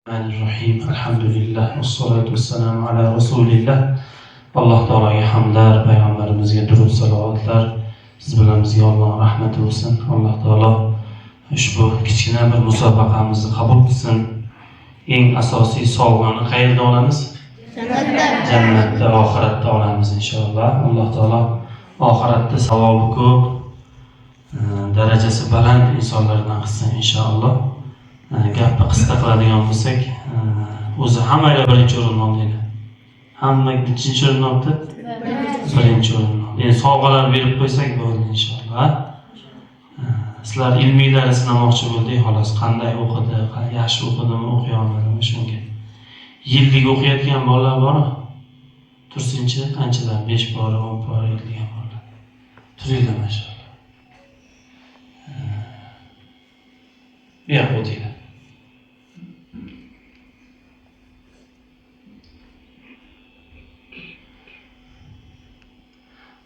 Bismillahirrohmanirrohim. Alhamdulillah vassalatu vassalamu ala rasulillah. Alloh taologa hamdlar, payg'ambarimizga durud salovatlar, siz bilan bizga Alloh rahmati bo'lsin. Alloh taolo ushbu kichkina bir musobaqamizni qabul qilsin. Eng asosiy sovg'ani qayerda olamiz? Jannatda. Jannatda, oxiratda olamiz inshaalloh. Alloh taolo oxiratda savobi ko'p, darajasi baland insonlardan qilsin inshaalloh. Gapni qisqa qiladigan bo'lsak, o'zi hammanglar birinchi o'rinni oldinglar. Hamma nechinchi o'rinni oldi? Birinchi o'rinni oldi. Endi sovg'alar berib qo'ysak bo'ldi inshaalloh. Sizlar ilmiylarni sinamoqchi bo'ldik, xolos qanday o'qidi, yaxshi o'qidimi, o'qiy olmadimi shunga. Yillik o'qiyotgan bolalar bormi? Tursinchi, anchadan 5 pora, 10 pora yodlagan bolalar. Turinglar mashalloh. Bu yoqqa o'tinglar.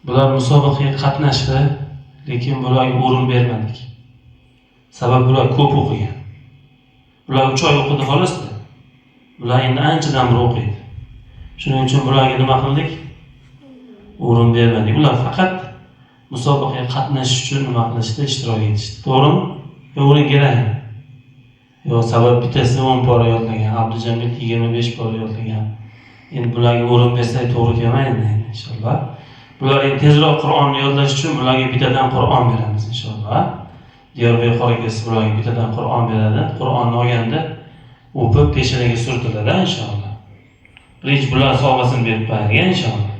Bular musobaqaga qatnashdi, lekin bularga o'rin bermadik. Sabab bular ko'p o'qigan. Bular 3 oy o'qidi xolosda. Bular endi anchadan beri o'qiydi. Shuning uchun bularga nima qildik? O'rin bermadik. Ular faqat musobaqaga qatnashish uchun nima qilishdi? Ishtirok etishdi. To'g'rimi? Yo, o'rin kerakmi? Yo'q, sabab bittasi 10 pora yodlagan, Abdujamil 25 pora yodlagan. Endi bularga o'rin bersak to'g'ri kelmaydi inshaalloh. Bular endi tezroq Qur'onni yodlash uchun bularga bittadan Qur'on beramiz inshaalloh. Diyorbek qori bularga bittadan Qur'on beradi. Qur'onni olganda o'pib peshonaga surtiladi inshaalloh. Birinchi bular sovg'asini berib qo'yadigan inshaalloh.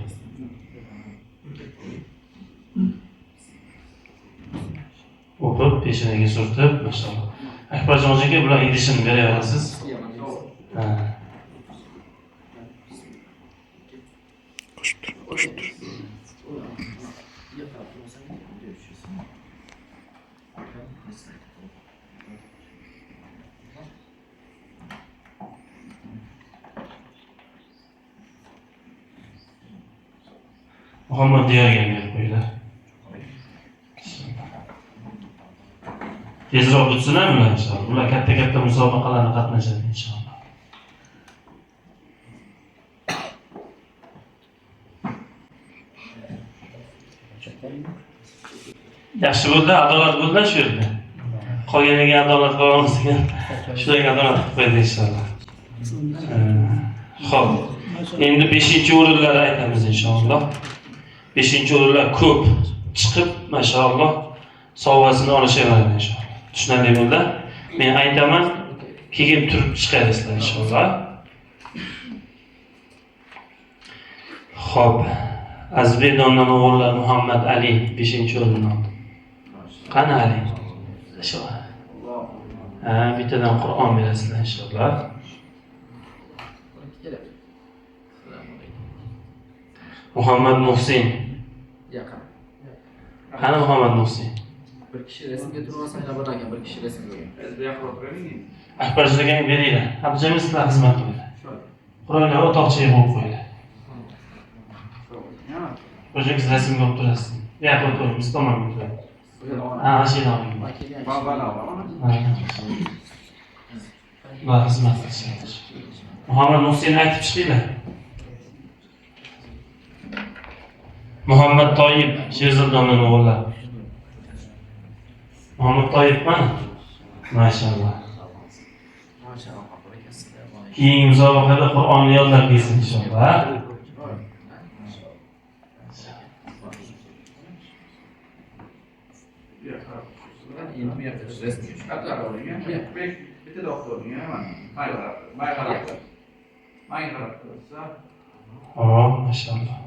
O'pib peshonaga surtib, mashalloh. Akbarjon aka bular idishini beraverasiz. Ha. Qo'shib tur. Muhammad Diyorga berib qo'yinglar. Tezroq bitsin bular inshaalloh. Bular katta-katta musobaqalarga qatnashadi inshaalloh. Yaxshi bo'ldi, adolat bo'ldi shu yerda. Qolganiga adolat qila olmasak, shularga adolat qilib qo'ydi inshaalloh. Xo'p. Endi 5-o'rinlarni aytamiz inshaalloh. 5-o'rinlar ko'p chiqib, mashalloh, sovg'asini olishaveradi inshaalloh. Tushunarli bo'ldi? Men aytaman, keyin turib chiqarsizlar inshaalloh. Xo'p. Azbedondan o'g'illar Muhammad Ali 5-o'rinni oldi. Qani Ali? Shu. Ha, bittadan Qur'on berasizlar inshaalloh. Muhammad Muhsin. Qani Muhammad Muhsin? Bir kishi rasmga turib olsa, yana bir aka bir kishi rasmga. Akbarjon akaga beringlar. Abdujamil sizlar xizmat qilinglar. Qur'onlar o'toqchaga qo'yib qo'yinglar. O'sha siz rasmga olib turasiz. Bu yoqqa o'tiring, biz tomonga o'tiring. Ha, shu yerdan oling. Ular xizmat qilishadi. Muhammad Muhsin aytib chiqinglar. Muhammad Toyib Sherzodonning o'g'li. Muhammad Toyib mana. Mashalloh. Keyingi musobaqada Qur'onni yodlab kelsin inshaalloh. Hop, mashalloh.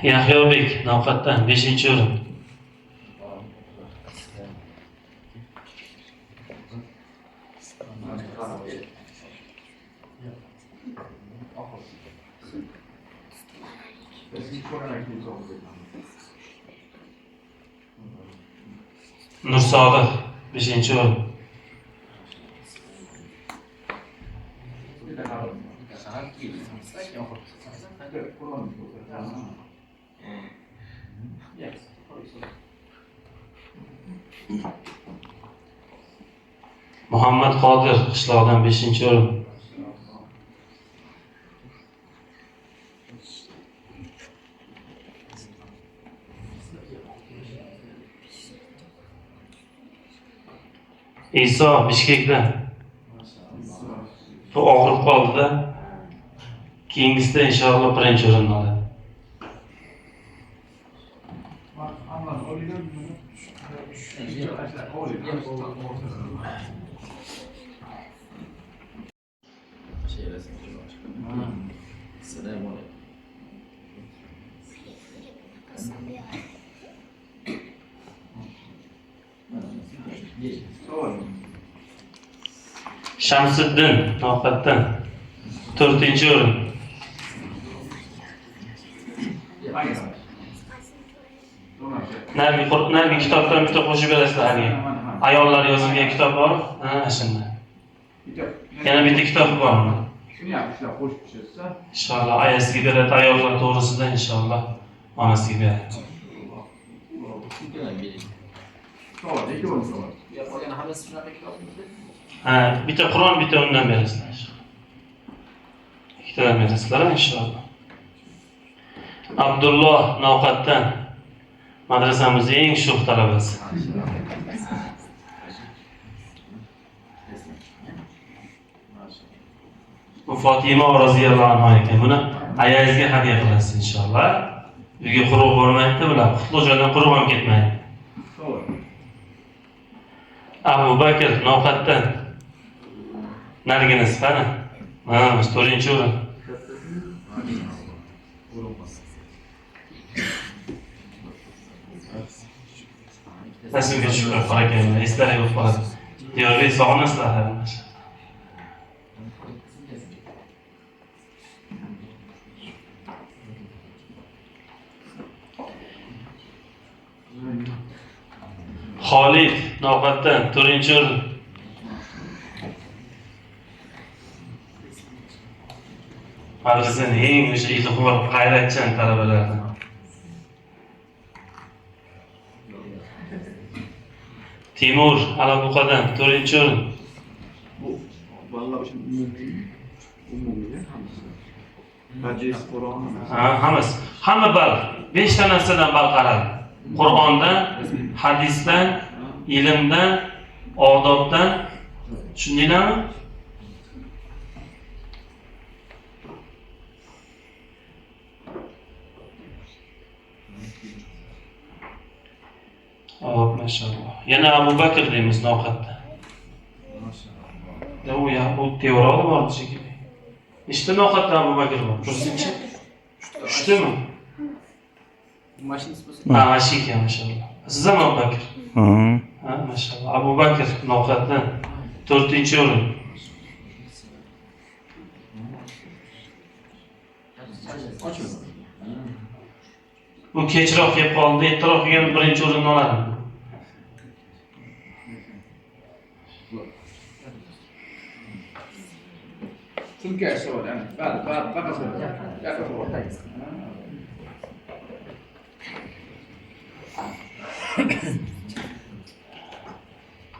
Yahyobek Navqatdan 5-o'rin. Nur Solih 5-o'rin. Muhammad Qodir qishloqdan 5-o'rin. Iso Bishkekdan. Bu og'rib qoldi-da. Keyingisida inshaalloh 1-o'rinni oladi. Shamsiddin Noqatdan 4-o'rin. Nargi kitobdan bitta qo'shib berasizlar haligi. Ayollar yozilgan kitob bor, ha, shunda. Yana bitta kitob bor. Shuni ham ishlab qo'shib tushasiz. Inshaalloh ayasiga beradi, ayollar to'g'risida inshaalloh onasiga beradi. Ha, bitta Qur'on, bitta undan berasizlar. Ikkitadan berasizlar inshaalloh. Abdulloh Noqatdan madrasamizning eng sho'x talabasi. Bu Fatima roziyallohu anha ekan. Buni ayangizga hadya qilasiz inshaalloh. Uyga quruq bormaydi bular. Qutlug' joydan quruq ham ketmaydi. Abu Bakr Noqatdan narginisi qani? Mana 4-o'rin. Rasmga tushib qolar ekanlar, eslari yo'q qoladi. Diyorbek sog'inasizlar hammasi. Xolid Noqatdan 4-o'rin. Madrasaning eng o'sha ilg'or, g'ayratchan talabalardan. Timur Alabuqadan 4-o'rin. Bu bolalar uchun umumiy hammasi. Hadis, Qur'on, ha, hammasi. Hamma bal. 5 ta narsadan bal qaradi. Qur'ondan, hadisdan, ilmdan, odobdan. Tushundinglarmi? Hop, mashalloh. Yana Abu Bakr deymiz Noqatda. U ya, u tevaroqda bordi shekilli. Nechta Noqatda Abu Bakr bor? Tursinchi? Uchtami? Ha, mashina ekan, mashalloh. Siz ham Abu Bakr? Ha, mashalloh. Abu Bakr Noqatdan 4-o'rin. Bu kechroq kelib qoldi, ertaroq kelgan 1-o'rinni oladi. Sumka savol, ana. Ba'zi, baqa savol. Yaqa savol.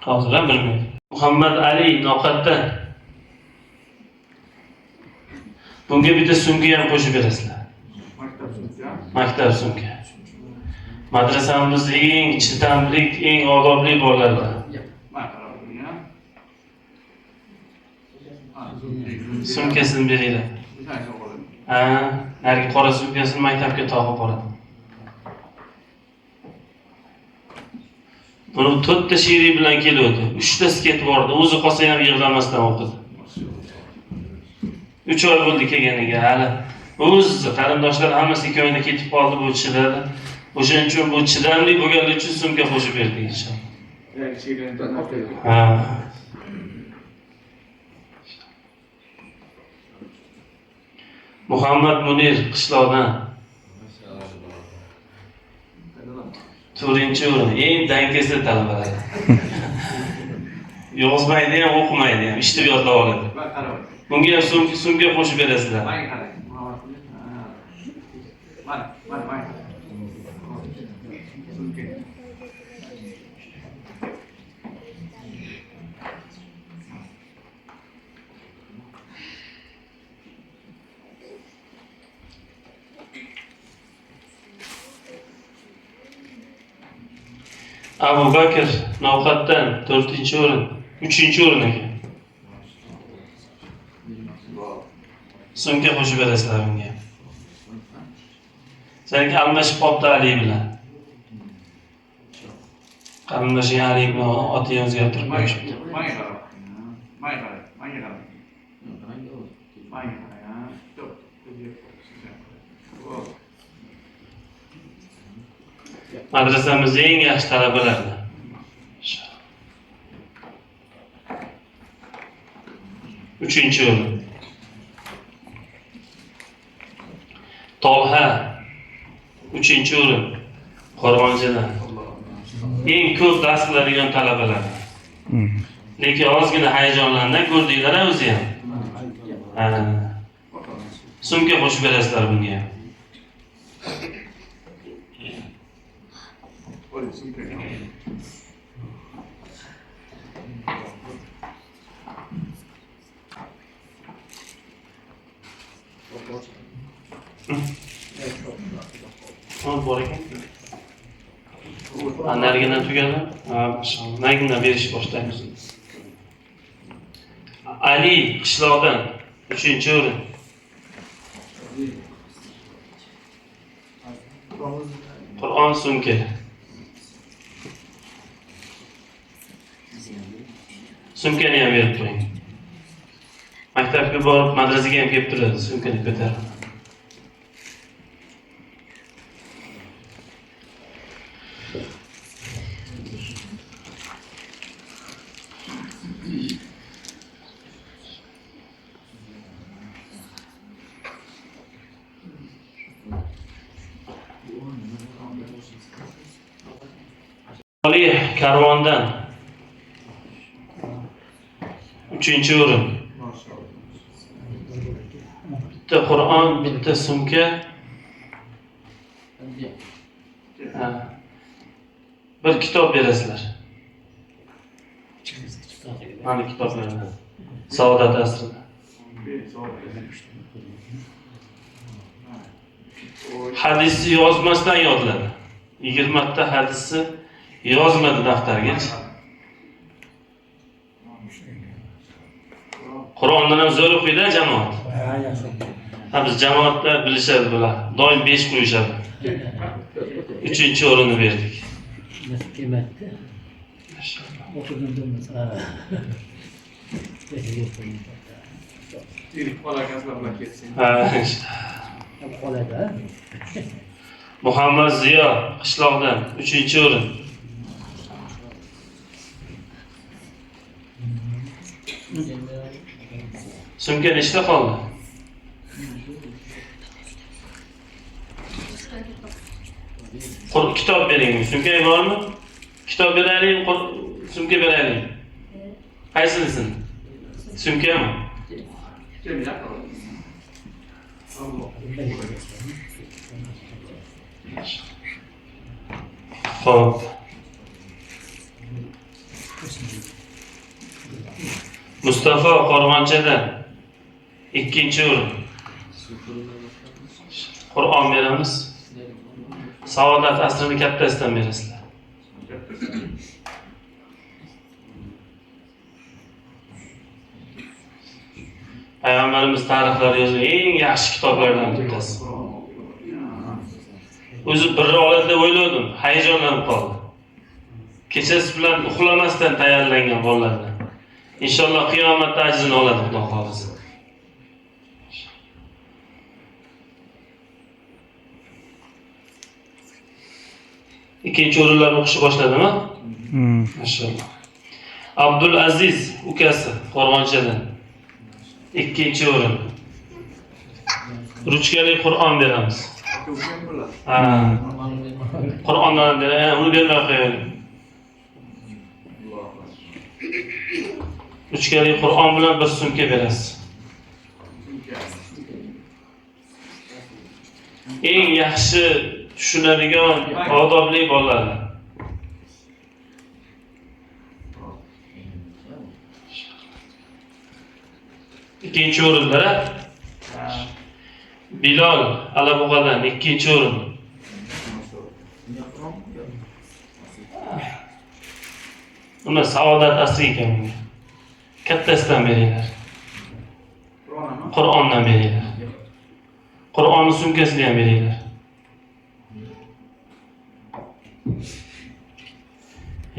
Hozir ham bilmaydi. Muhammad Ali Noqatdan. Bunga bitta sumka ham qo'shib berasizlar. Maktab sumka. Maktab sumka. Madrasamizning eng chidamli, eng odobli bolalari. Sumkasini beringlar. Ha, narigi qora sumkasini maktabga tog'ib boradi. Buni 4 ta sherik bilan keluvdi. 3 tasi ketib bordi. O'zi qolsa ham yig'lamasdan o'qidi. 3 oy bo'ldi kelganiga hali. O'zi qarindoshlar hammasi 2 oyda ketib qoldi, bu chidadi. O'shaning uchun bu chidamli bo'lganligi uchun sumka qo'shib berdik inshaalloh. Ha. Muhammad Munir qishloqdan. 4-o'rin. Eng dangasa talabalar. Yozmaydi ham, o'qimaydi ham, eshitib yodlab oladi. Bunga ham sumka qo'shib berasizlar. Abu Bakr Novxatdan 4-o'rin, 3-o'rin ekan. Sumka qo'shib berasizlar bunga. Seniki almashib qolibdi Ali bilan. Qarindoshing Ali bilan otini o'zgartirib qo'yishibdi. Manga qarang. Manga qarang. Manga qarang. Manga qarang. To'p. Madrasamizning eng yaxshi talabalari. 3-o'rin. Tolha 3-o'rin. Qo'rg'onchidan. Eng ko'p dars qiladigan talabalar. Lekin ozgina hayajonlangan ko'rdinglar o'zi ham. Ha. Sumka qo'shib berasizlar bunga. Bor ekan. Narigidan tugadi. Ha, narigidan berish boshlaymiz. Ali qishloqdan 3-o'rin. Qur'on sumka. Sumkani ham berib qo'ying. Maktabga borib, madrasaga ham kelib turadi, sumkani ko'tarib. Ali Karvondan 3-o'rin. Bitta Qur'on, bitta sumka. Bir kitob berasizlar. Mana kitoblardan. Saodat asrida. Hadisni yozmasdan yodladi. 20 ta hadisni yozmadi daftargacha. Qur'ondan ham zo'r o'qiydi jamoat. Ha, biz jamoatda bilishadi bular. Doim 5 qo'yishadi. 3-o'rinni berdik. Nasib kelmadi. O'qidim. Tirik qolar bilan ketsin. Ha, Qoladi. Muhammad Ziyo qishloqdan 3-o'rin. Sumka nechta qoldi? Kitob bering. Sumka bormi? Kitob beraylik, sumka beraylik. Qaysinisini? Sumkami? Xo'p. Mustafa Qo'rg'onchadan 2-o'rin. Qur'on beramiz. Saodat asrini kattasidan berasizlar. Payg'ambarimiz tarixlari yozilgan eng yaxshi kitoblardan bittasi. O'zi bir oladi deb o'yladim, hayajonlanib qoldi. Kechasi bilan uxlamasdan tayyorlangan bolalardan. Inshaalloh qiyomatda ajrini oladi, Xudo xohlasa. Ikkinchi o'rinlar o'qishni boshladimi? Mashalloh. Abdul Aziz ukasi Qo'rg'onchadan 2-o'rin. Ruchkali Qur'on beramiz. Ha. Qur'ondan beramiz, uni bermay qo'yaylik. Ruchkali Qur'on bilan bir sumka berasiz. Eng yaxshi tushunadigan odobli bolalar. Ikkinchi o'rinda Bilol Alabug'adan 2-o'rin. Nima saodat asri ekan bunga. Kattasidan beringlar. Qur'ondan beringlar. Qur'onni sumkasini ham beringlar.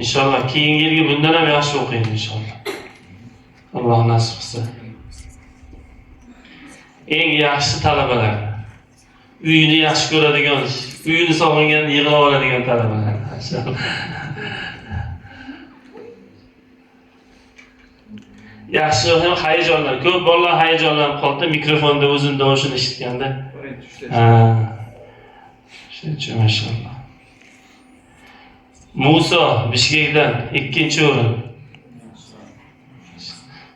Inshaalloh keyingi yilgi bundan ham yaxshi o'qiydi inshaalloh. Alloh nasib qilsa. Eng yaxshi talabalar. Uyini yaxshi ko'radigan, uyini sog'inganda yig'lab oladigan talabalar. Inshaalloh. Yaxshi ham hayajonlar. Ko'p bolalar hayajonlanib qoldi mikrofonda o'zini tovushini eshitganda. Ha. Shuning uchun mashalloh. Muso Bishkekdan 2-o'rin.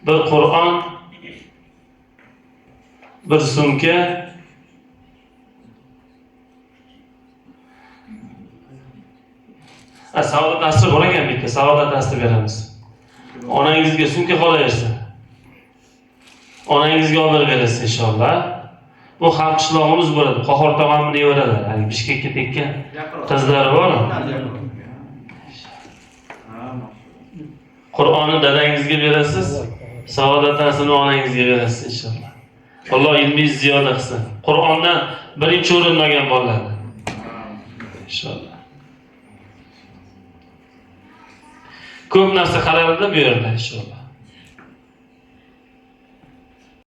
Bir Qur'on, bir sumka, saodat asri bor ekan bitta, saodat asri beramiz. Onangizga sumka qolaversa. Onangizga olib berasiz inshaalloh. Bu ham qishlog'imiz bo'ladi. Qahhor tog'amni deyaveradilar. Hali Bishkekka tekkan qizlari bor. Qur'onni dadangizga berasiz, saodat asrini onangizga berasiz inshaalloh. Alloh ilmingizni ziyoda qilsin. Qur'ondan birinchi o'rin olgan bolalar. Inshaalloh. Ko'p narsa qaraldi bu yerda inshaalloh.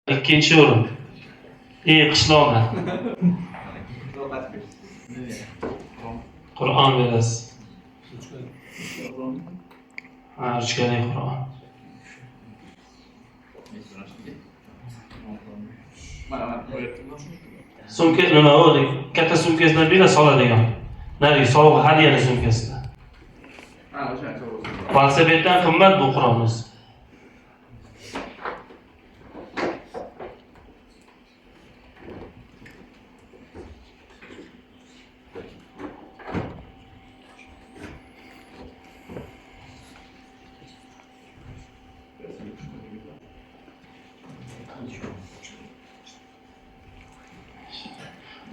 2-o'rin. Qishloqdan. Qur'on berasiz. Ha, ruchkali Qur'on. Sumka nima u? Katta sumkasidan bera soladigan. Narigi sovg'a hadiyali sumkasida. Ha, o'sha sovg'a. Velosipeddan qimmat bu Qur'onimiz.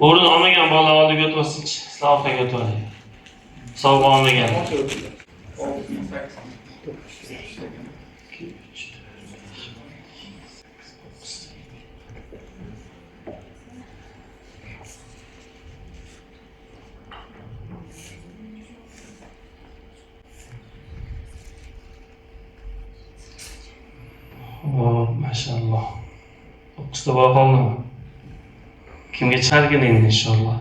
O'rin olmagan bolalar oldiga o'tmasinchi, sizlar orqaga o'tib oling. Sovg'a olmagan. Xo'p, mashalloh. 9ta bola qoldimi? Kimga chiqarkin endi inshaalloh.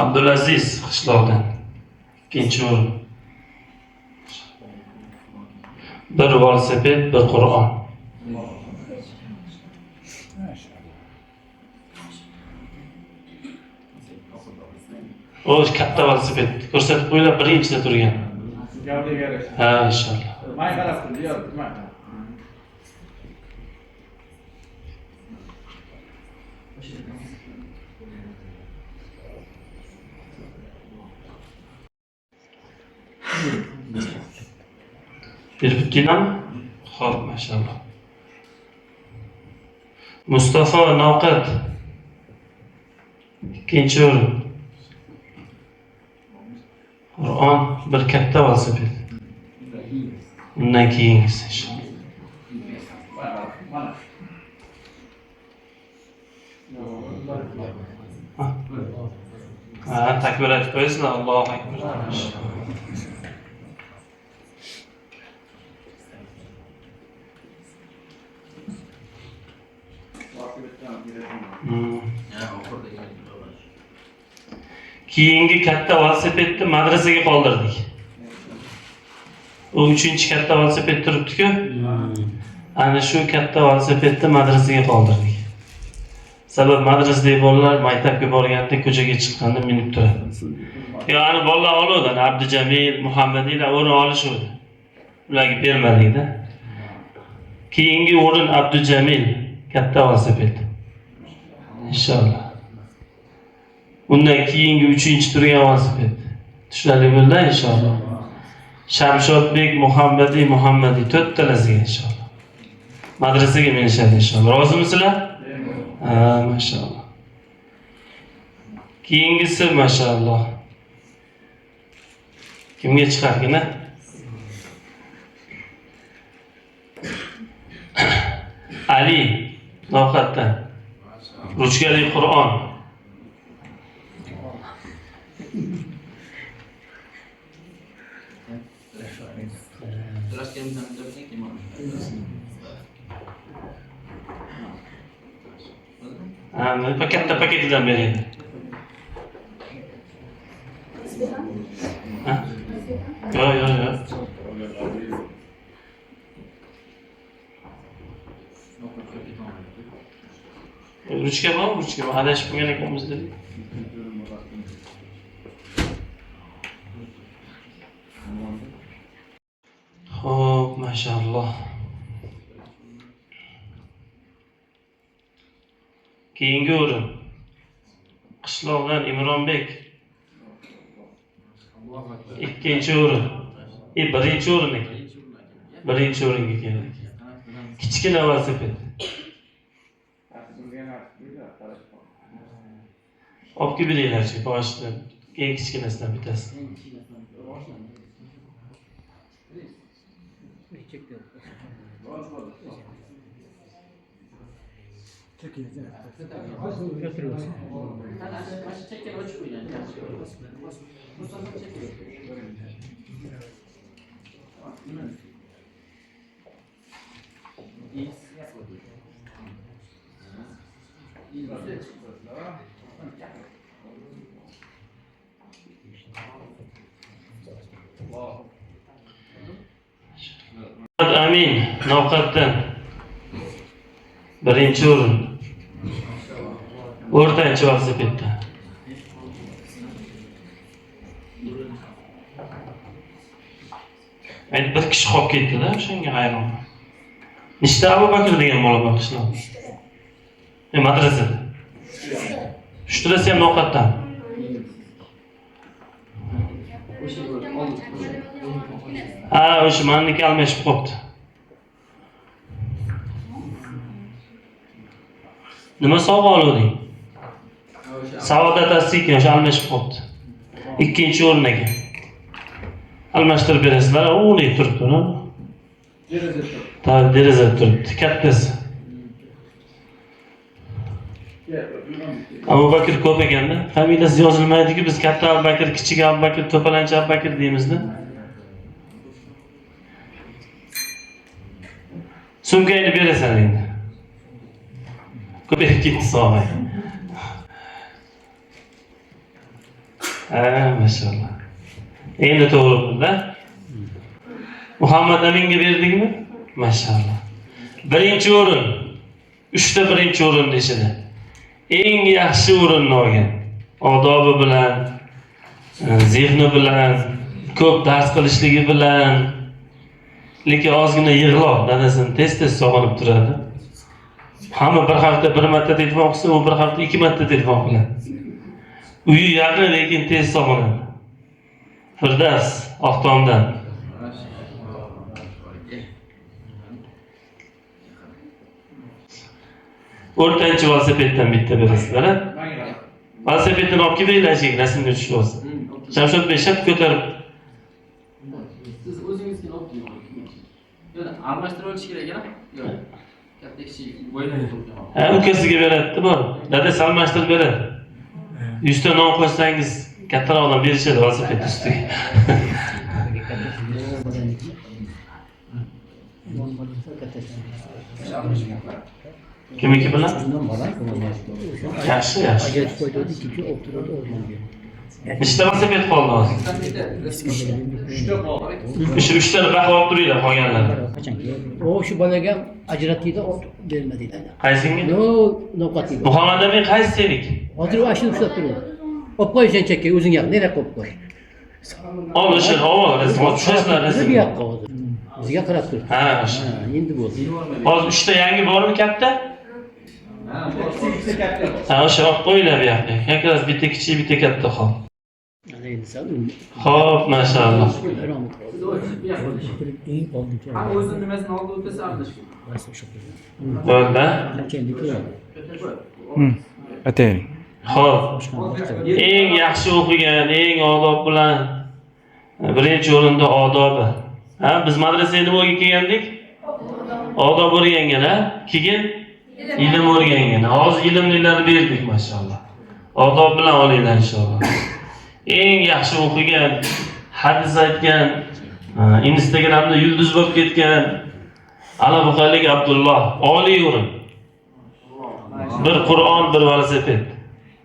Abdulaziz qishloqdan 2-o'rin. Bir velosiped, bir Qur'on. O'z katta velosiped ko'rsatib qo'yinglar, birinchida turgan. Ha, inshaalloh. May qarab tur, yo'q, may. Berib kelam. Xo'p, mashalloh. Mustafa Noqat 2-o'rin. Qur'on, bir katta velosiped. Undan keyingisi inshaalloh. Ha, takbir aytib qo'yasizlar. Allohu akbar. Keyingi katta velosipedni madrasaga qoldirdik. U 3-katta velosiped turibdi-ku. Ana shu katta velosipedni madrasaga qoldirdik. Sabab madrasadagi bolalar maktabga borganda ko'chaga chiqqanda minib turadi. Ya'ni bolalar oluvdi, Abdujamil, Muhammadiylar o'rin olishuvdi. Ularga bermadik-da. Keyingi o'rin Abdujamil, katta velosiped. Inshaalloh. Undan keyingi 3-chi turgan velosiped. Tushunarli bo'ldi inshaalloh. Shamshodbek Muhammadiy Muhammadiy to'rttalasiga inshaalloh. Madrasaga minishadi inshaalloh. Rozimisizlar? Ha, mashalloh. Keyingisi mashalloh. Kimga chiqarkin, a? Ali Noqatdan. Ruchkali Qur'on. Ha, katta paketidan beraydi. Ha? Yo'q, yo'q, yo'q. Ruchka bormi? Ruchka bor. Adashib qolgan ekanmiz dedik. Xo'p, mashalloh. Keyingi o'rin Qishloqdan Imronbek. 2-chi o'rin. 1-chi o'rin ekan. 1-chi o'ringa keldik. Kichkina velosiped. Olib kelib beringlarchi, boshida eng kichkinasidan bittasi. Amin Noqatdan 1-chi o'rin. O'rtanchi velosipedda. Endi bir kishi qolib ketdi-da, o'shanga hayronman. Nechta Abu Bakr degan bola bor qishloqda? Madrasada. Uchtalasi ham Noqatdan. Ha, o'sha maniki almashib qolibdi. Nima sovg'a oluvding? Saodat ekan, o'sha almashib qolibdi. 2-chi o'rin ekan. Almashtirib berasizlar, o'nay turibdi, uni. Deraza turibdi, kattasi. Abu Bakr ko'p ekanda, familiyasi yozilmaydi-ku, biz katta Abu Bakr, kichik Abu Bakr, to'palanchi Abu Bakr deymizda. Sumkangni berasan endi. Ko'payib ketdi sovg'a. Ha, mashalloh. Endi to'g'ri bo'ldi. Muhammad Aminga berdikmi? Mashalloh. 1-chi o'rin. 3 ta 1-chi o'rin ichida. Eng yaxshi o'rinni olgan. Odobi bilan, zehni bilan, ko'p dars qilishligi bilan, lekin ozgina yig'loq, dadasini tez-tez sog'inib turadi. Hamma bir hafta bir marta telefon qilsa, u bir hafta 2 marta telefon qiladi. Uyi yaqin, lekin tez sog'inadi. Firdavs Oqtomdan. O'rtanchi velosipeddan bitta berasizlar, a? Velosipedni olib kelinglar, rasmga tushib olsin. Shamshodbek shap ko'tarib. Siz o'zingizga olib keling. Yo'q, almashtirib olish kerak, a? Yo'q. Katta kishi bo'ynini turgan. Ha, ukasiga beradi, bor. Dadasi almashtirib beradi. 100 ta non qo'ysangiz, kattaroqdan berishadi velosiped ustiga. Kimniki bilan? Yaxshi, yaxshi. Nechta velosiped qoldi hozir? O'sha 3 tani baqib olib turinglar qolganlarni. O shu bolaga ham ajratdikda bermadik. Qaysinga? No, Noqat. Muhammad Amin qaysi seniki? Hozir u ashuni ushlab turibdi. Olib qo'y sen chekka, o'zing yoq, nereye qo'yib qo'y. Ol o'sha, ol, rasm, tushasizlar Bu rasmga. yoqqa hozir. Bizga qarab turibdi. Ha, o'sha. Ha, endi bo'ldi. Hozir 3 ta yangi bormi katta? Ha, o'sha olib qo'yinglar bu yoqqa. Как раз bitta kichik, bitta katta qoldi. Ana endi sal Xo'p, mashalloh. Siz o'tib bu yoqqa o'tish. Eng oldingi Ham o'zini nimasini oldi o'tsa almashib. Bo'ldi. Aytavering. Xo'p. Eng yaxshi o'qigan, eng odob bilan birinchi o'rinda odobi. Ha, biz madrasaga nimaga kelgandik? Odob o'rgangan, ha? Keyin ilm o'rgangan. Hozir ilmlilarni berdik, mashalloh. Odob bilan olinglar inshaalloh. Eng yaxshi o'qigan, hadis aytgan, Instagramda yulduz bo'lib ketgan Alabuqalik Abdulloh oliy o'rin. Bir Qur'on, bir velosiped.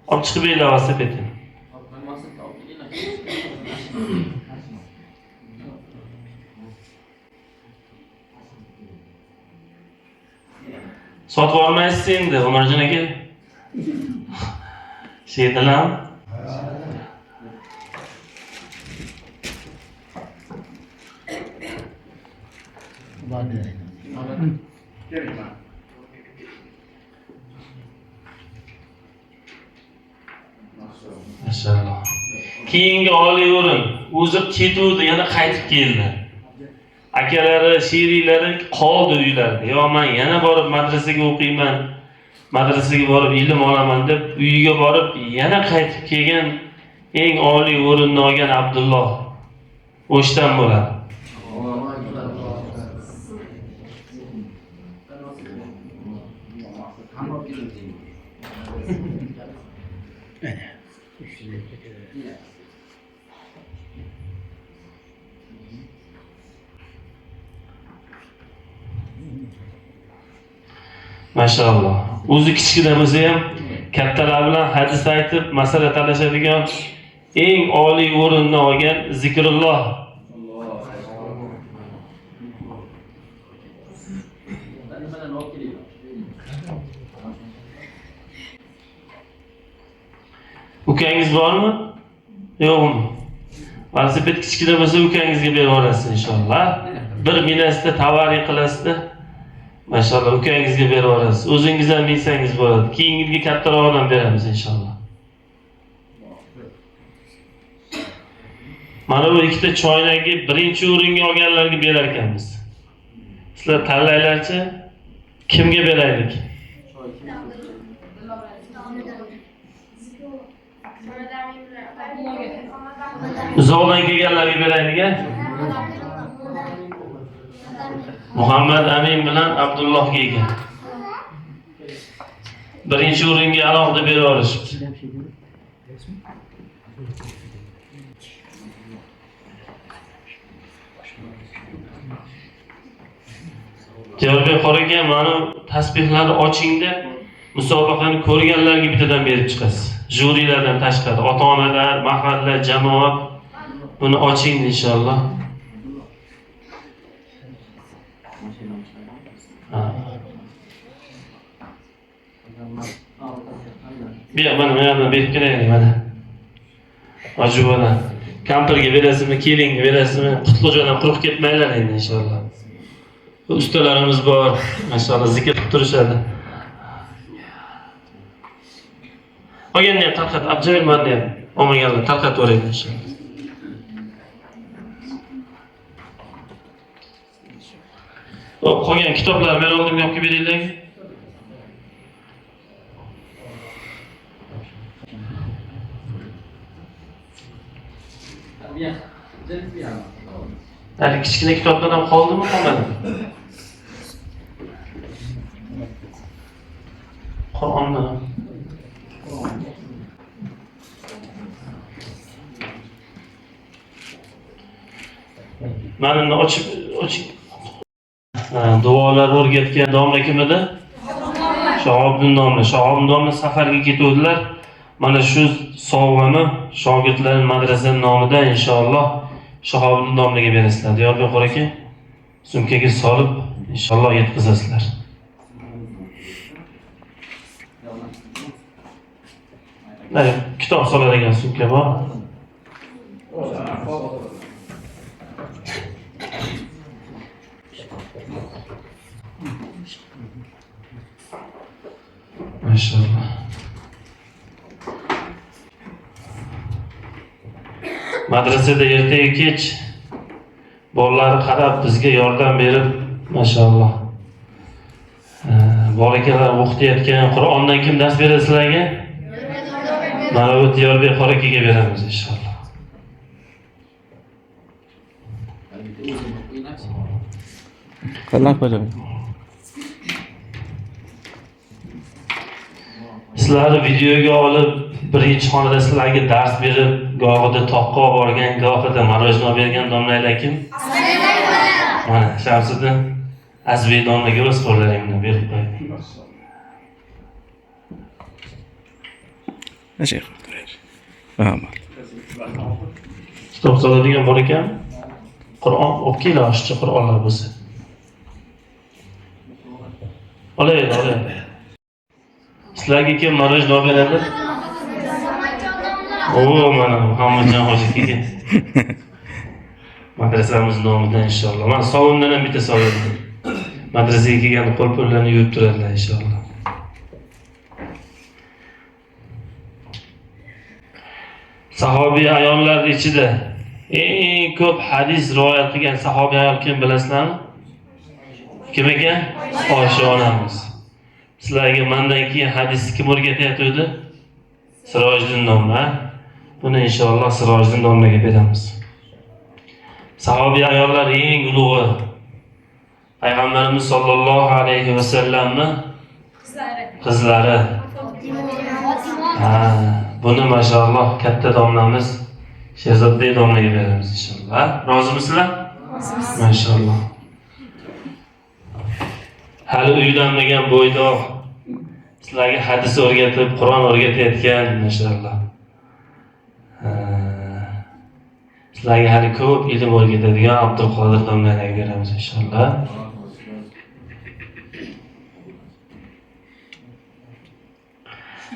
Olib chiqib beringlar velosipedni. Sotib olmaysiz endi, Umarjon aka. Sheydilam. Mashalloh. Keyingi oliy o'rin o'zi ketuvdi, yana qaytib keldi. Akalari, sheriklari qoldi uylarida. Yo, men yana borib madrasaga o'qiyman, madrasaga borib ilm olaman deb uyiga borib yana qaytib kelgan eng oliy o'rinni olgan Abdulloh O'shdan bo'ladi. Mashalloh. O'zi kichkina bo'lsa ham kattalar bilan hadis aytib, masala talashadigan eng oliy o'rinni olgan Zikrulloh. Ukangiz bormi? Yo'qmi? Velosiped kichkina bo'lsa ukangizga berib yuborasiz inshaalloh. Bir minasida tavari qilasizda. Mashalloh, ukangizga berib yuborasiz. O'zingiz ham minsangiz bo'ladi. Keyingi yilga kattarog'idan ham beramiz inshaalloh. Mana bu ikkita choynakni birinchi o'ringa olganlarga berar ekanmiz. Sizlar tanlanglarchi, kimga beraylik? Uzoqdan kelganlarga beraylik-a? Muhammad Amin bilan Abdullohga ekan. Birinchi o'ringa alohida berib yuborishibdi. Javobga qora aka, mana tasbihlarni ochingda musobaqani ko'rganlarga bittadan berib chiqasiz. Jurilardan tashqari, ota-onalar, mahalla, jamoat buni oching inshaalloh. Bu yoq mana bu yoqdan berib kelaylik mana. Ajubadan. Kampirga berasizmi, kelinga berasizmi? Qutlujo'dan quruq ketmanglar endi inshaalloh. Ustalarimiz bor, maşallah zikr qilib turishadi. Olganni ham tarqat, Abjamil manni ham olmaganlar tarqatib yuboraylik inshaalloh. Qolgan kitoblar men oldimga olib kelib beringlar. Hali kichkina kitoblar ham qoldimi, qolmadimi? Qur'ondan ham. Mana buni ochib, oching. Duolar o'rgatgan domla kim edi? Shahobiddin domla. Shahobiddin domla safarga ketuvdilar. Mana shu sovg'ani shogirdlar madrasa nomidan inshaalloh Shahobiddin domlaga berasizlar. Diyorbek aka, sumkaga solib inshaalloh yetkazasizlar. Mana kitob soladigan sumka bor. Maşallah. Madrasada ertaga kech bolalar qarab bizga yordam berib, maşallah. Bolakalar o'qitayotgan Qur'ondan kim dars beradi sizlarga? Mana bu Diyorbek Qorakaga beramiz inshaalloh. Sizlarni videoga olib, birinchi xonada sizlarga dars berib, gohida toqqa olib borgan, gohida marojna bergan domlalar kim? Mana Shamsiddin Azbek domlaga o'z qo'llaringni berib qo'y. Kitob sotadigan bor ekan. Qur'on olib kelinglar, oshcha Qur'onlar bo'lsa. Olaylik, olaylik. Sizlarga kim marojna beradi? O, mana Muhammadjon hoji kelgan. Madrasamiz nomidan inshaalloh. Mana sovundan ham bitta savol. Madrasaga kelgan qo'l-pullarni yuvib turadilar inshaalloh. Sahobiy ayollar ichida eng ko'p hadis rivoyat qilgan sahobiy ayol kim bilasizlarmi? Kim ekan? Oysha onamiz. Sizlarga mendan keyin hadisni kim o'rgatyapti? Sirojiddin domla. Buni inshaalloh Sirojiddin domlaga beramiz. Sahobiy ayollar eng ulug'i Payg'ambarimiz sollallohu alayhi vasallamni qizlari. Ha, buni maşalloh katta domlamiz Sherzodbek domlaga beramiz inshaalloh. Rozimisizlar? Maşalloh. Hali uylanmagan bo'ydoq sizlarga hadis o'rgatib, Qur'on o'rgatayotgan maşalloh. Sizlarga hali ko'p ilm o'rgatadigan Abdulqodir domlaga beramiz inshaalloh.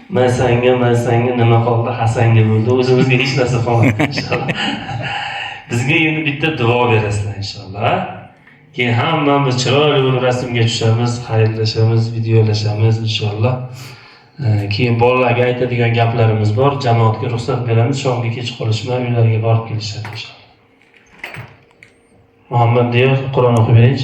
Men senga nima qoldi? Hasanga bo'ldi. O'zimizga hech narsa qolmadi inshaalloh. Bizga endi bitta duo berasizlar inshaalloh. Keyin hammamiz chiroyli bo'lib rasmga tushamiz, xayrlashamiz, videolashamiz inshaalloh. Keyin bolalarga aytadigan gaplarimiz bor. Jamoatga ruxsat beramiz, shomga kech qolishmay uylariga borib kelishadi inshaalloh. Muhammad Diyor Qur'on o'qib bering.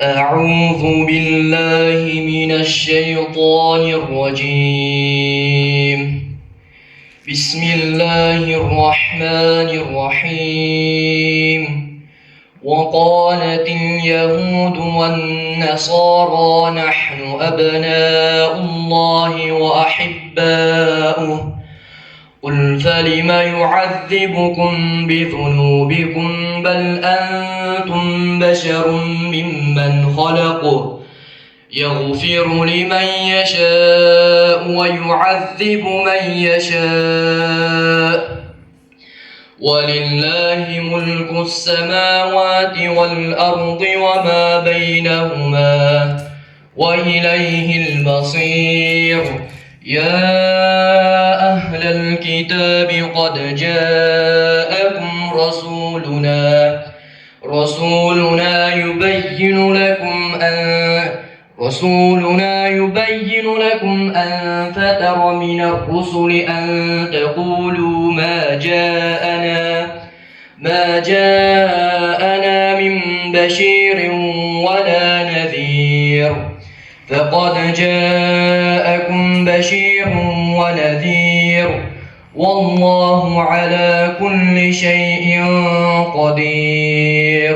أعوذ بالله من الشيطان الرجيم. بسم الله الرحمن الرحيم. وقالت اليهود والنصارى نحن أبناء الله وأحباؤه قل فلم يعذبكم بذنوبكم بل أنتم بشر ممن خلق يغفر لمن يشاء ويعذب من يشاء ولله ملك السماوات والأرض وما بينهما وإليه المصير. يا أهل الكتاب قد جاءكم رسولنا يبين لكم أن فتر من الرسل أن تقولوا ما جاءنا من بشير ولا نذير فقد جاءكم بشير ونذير والله على كل شيء قدير.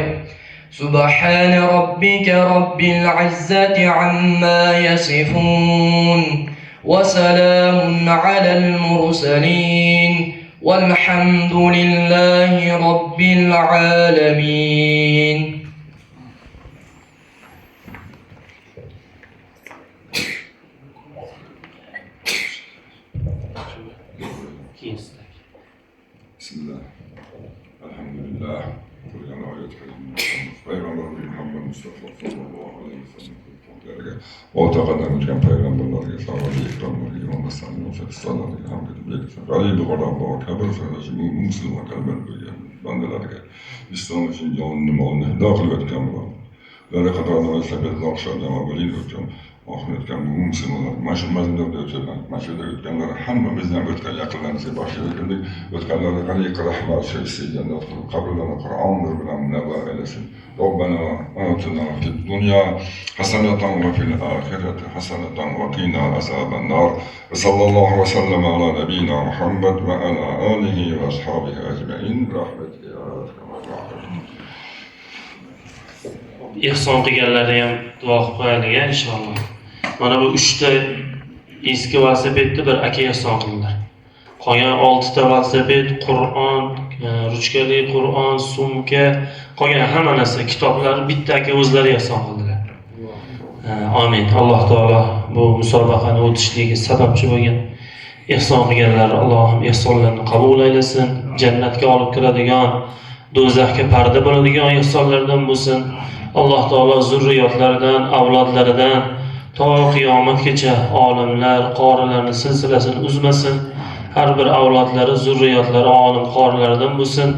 سبحان ربك رب العزة عما يصفون وسلام على المرسلين والحمد لله رب العالمين. Bismillah. Elhamdülillah. Qur'on oyat Payg'ambarimiz Muhammad Mustafa sallallohu alayhi vasallam o'taqadan o'tgan payg'ambarlarga, sahoba ikromlarga, imom Hasan, Musa, hamd etib, g'arib g'arabo, kabir musulmon qalban bo'lgan. bandalariga islom uchun jonini molini fido qilib o'tgan birodar. Ularga qatorida velosipedni o'tgan oxirgi bu musulmonlar mana shu majlislarda o'tgan, mana shu yerda o'tganlar hammamizdan o'tgan yaqinlarimizga baxshida qildik. O'tganlarga g'ariq rahmat sevsi jannat qilib, qabrlarini Qur'on nuri bilan munavvar aylasin. Robbana atina fid dunya hasanatan va fil oxirati hasanatan va qina azaban nar. Va sallallohu va sallama ala nabiyyina Muhammad va ala alihi va ashabihi ajmain. Rahmatiga ya arhamar rohimin. Ehson qilganlarga ham duo qilib qo'yaylik inshaalloh. Mana bu 3 ta eski velosipedni bir aka ehson qildilar. Qolgan 6 ta velosiped, Qur'on, ruchkali Qur'on, sumka, qolgan hamma narsa, kitoblar bitta aka o'zlari ehson qildilar. Amin. Alloh taolo bu musobaqani o'tishligiga sababchi bo'lgan ehson qilganlar Allohim ehsonlarini qabul aylasin, jannatga olib kiradigan, do'zaxga parda bo'ladigan ehsonlardan bo'lsin. Alloh taolo zurriyotlaridan, avlodlaridan to qiyomatgacha olimlar, qorilarning silsilasini uzmasin. Har bir avlodlari, zurriyotlari olim qorilardan bo'lsin.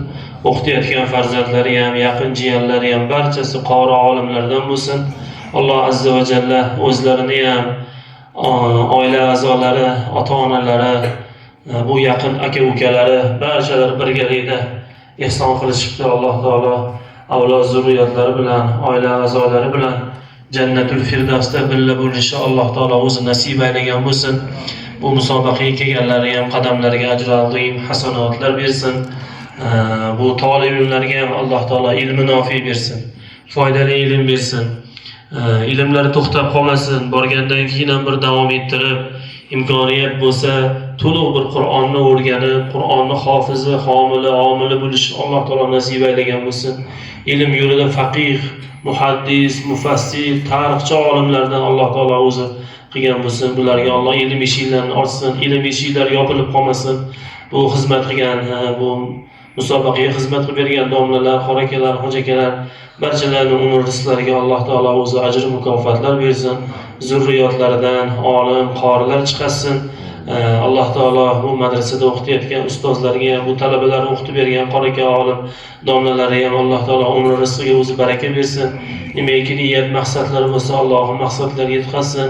O'qitayotgan farzandlari ham, yaqin jiyanlari ham barchasi qori olimlardan bo'lsin. Alloh azza va jalla o'zlarini ham, oila a'zolari, ota-onalari, bu yaqin aka-ukalari barchalari birgalikda ehson qilishibdi. Alloh taolo avlod zurriyotlari bilan, oila a'zolari bilan Jannatul Firdavsda birga bo'lishi Alloh taolo o'zi nasib aylagan bo'lsin. Bu musobaqaga kelganlari ham qadamlariga ajr azim hasanotlar bersin. Bu tolib ilmlarga ham Alloh taolo ilmi nofi bersin, foydali ilm bersin. Ilmlari to'xtab qolmasin, borgandan keyin ham bir davom ettirib, imkoniyat bo'lsa to'liq bir Qur'onni o'rganib, Qur'onni hofizi, homili, omili bo'lish Alloh taolo nasib aylagan bo'lsin. Ilm yo'lida faqih, muhaddis, mufassir, tarixchi olimlardan Alloh taolo o'zi qilgan bo'lsin. Bularga Alloh ilm eshiklarini ochsin, ilm eshiklari yopilib qolmasin. Bu xizmat qilgan, bu musobaqaga xizmat qilib bergan domlalar, xorakalar, hoji akalar barchalarini umr rizqlariga Alloh taolo o'zi ajr mukofotlar bersin. Zurriyotlaridan olim, qorilar chiqarsin. Alloh taolo bu madrasada o'qitayotgan ustozlarga ham, bu talabalarni o'qitib bergan qoraka olim domlalariga ham Alloh taolo umr rizqiga o'zi baraka bersin. Nimaiki niyat maqsadlari bo'lsa Allohning maqsadlariga yetkazsin.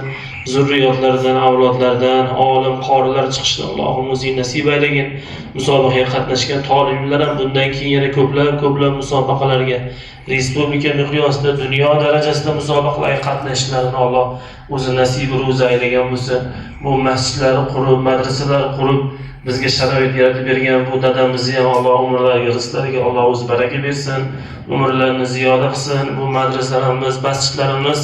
Zurriyotlaridan, avlodlardan olim, qorilar chiqishini Allohim o'zi nasib aylagin. Musobaqaga qatnashgan toliblar ham bundan keyin yana ko'plab musobaqalarga respublika miqyosida, dunyo darajasida musobaqalarga qatnashishlarini Alloh o'zi nasib ro'za aylagan bo'lsa. Bu masjidlarni qurib, madrasalar qurib bizga sharoit yaratib bergan bu dadamizni ham Alloh umrlariga, rizqlariga Alloh o'zi baraka bersin, umrlarini ziyoda qilsin. Bu madrasalarimiz, masjidlarimiz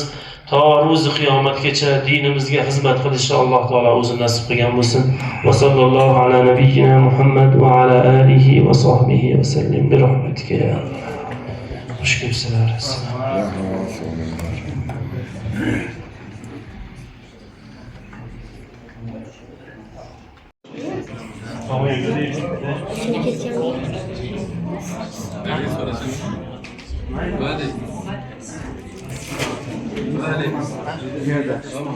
to ro'zi qiyomatgacha dinimizga xizmat qilishni Alloh taolo o'zi nasib qilgan bo'lsin. Va sallallohu ala nabiyyina Muhammad va ala alihi va sahbihi va sallim bi rahmatika ya Allah. Xush kelibsizlar.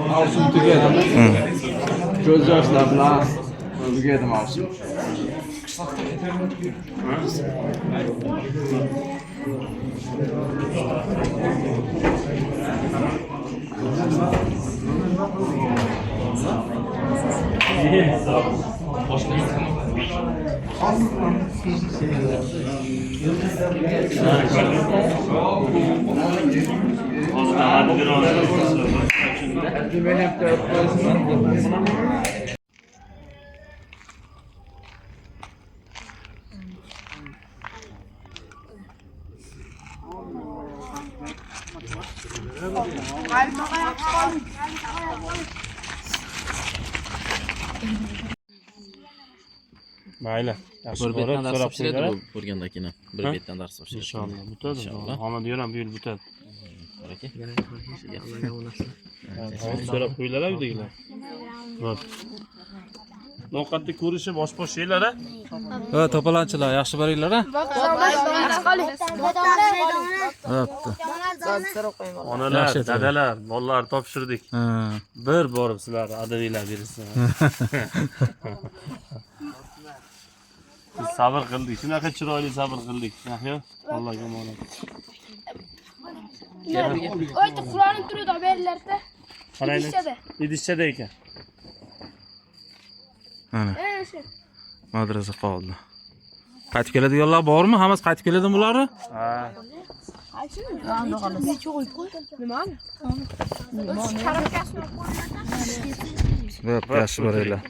Mavsum tugadi. Ko'z yoshlar bilan tugadi mavsum. Mayli. Yaxshi Bir borib betdan dars so'rab topshiradi qo'yinglar. bu ko'rgandan keyin. Bir Ha? betdan dars topshiradi. Inshaalloh bitadi. Inshaalloh. Omad yo'lam bu yil bitadi. Aka. So'rab qo'yinglar uydagilar. Bo'p. Ovqatni ko'rishib osh poshinglar a? Ha, to'polonchilar, yaxshi boringlar a? Bo'pti. Onalar, Yaxshi aytadi. dadalar, bolalar topshirdik. Ha. Bir borib sizlar adabiylar bersin. Biz sabr qildik. Shunaqa chiroyli sabr qildik. Yahyo, Allohga omonat. O'yta Qur'onim turadi, olib beringlarda. Qaraylik. Idishchada. Idishchada ekan. Mana Ana shu. madrasa qoldi. Qaytib keladiganlar bormi? Hammasi qaytib keladimi bularni? Ha. Nimani? O'z karobkasini olib qo'ying. Bo'pti, yaxshi boringlar.